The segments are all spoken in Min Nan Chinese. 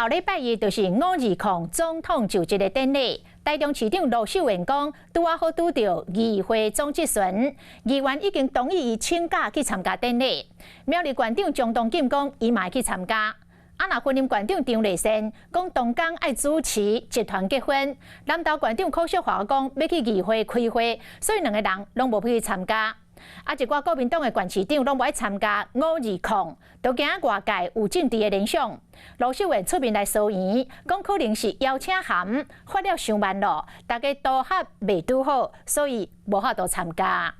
後禮拜一就是520總統就職的典禮。台中市長盧秀燕講，拄仔好拄著議會總質詢，議員已經同意伊請假去參加典禮。苗栗縣長鍾東錦講，伊嘛會去參加。啊，若雲林縣長張麗善講，當工愛主持集團結婚，南投縣長柯淑華講欲去議會開會，所以兩個人攏無去參加。啊，一寡國民黨的縣市長攏無愛參加520，都驚外界有政治的聯想。盧秀燕出面來聲援，講可能是邀請函發了傷慢囉，大家組合袂拄好，所以無法度參加。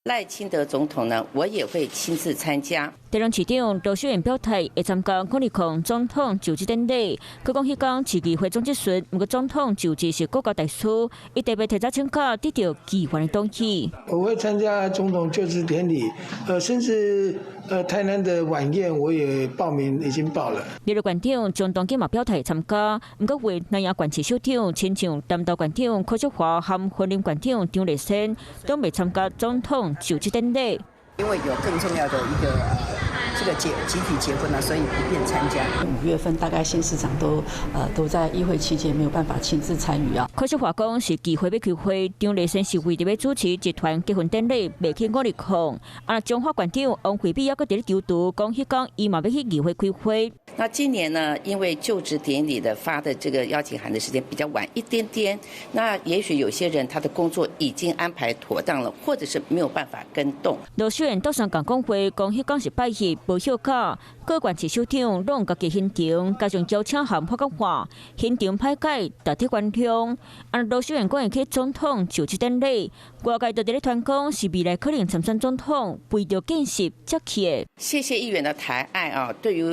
賴清德總統呢，我也會親自參加。台中市長盧秀燕表態會參加520總統就職典禮。佢講彼工是議會總質詢，毋過總統就職是國家大事，伊特別提早請假得到議員的同意。我會參加總統就職典禮，甚至台南的晚宴我也報名已經報了。苗栗縣長鍾東錦嘛表態參加，毋過為南投縣市首長親像南投縣長柯淑華和雲林縣長張麗善都未參加總統就職典禮。因為有更重要的一個這個集體結婚呢，所以不便參加。5月份大概縣市長都在議會期間沒有辦法親自參與啊。柯淑華講是議會欲開會，張麗善是為著欲主持集團結婚典禮，袂去520。啊，彰化縣長王惠美猶閣佇咧躊躇，講彼工伊嘛欲去議會開會。那今年呢，因為就職典禮的發的這個邀請函的時間比較晚一點點，那也許有些人他的工作已經安排妥當了，或者是沒有辦法更動。盧秀燕倒相共講話，講彼工是拜日，無休假，各縣市首長攏家己行程，加上邀請函發較晚，行程歹改，值得原諒。啊，盧秀燕講會去總統就職典禮，外界就佇咧傳講是未來可能參選總統，為著見習才去的。謝謝議員的抬愛啊！對於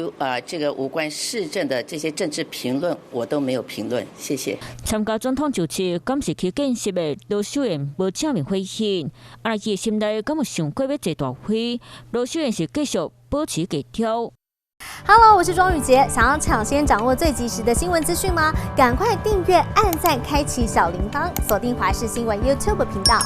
這個無關市政的這些政治評論，我都沒有評論。謝謝。參加總統就職，敢是去見習的盧秀燕無正面回應。啊，伊心內敢有想過欲坐大位？盧秀燕是繼續保持低調。 Hello，我是莊宇傑，想要搶先掌握最及時的新聞資訊嗎？趕快訂閱、按讚、開啟小鈴鐺，鎖定華視新聞 YouTube 頻道。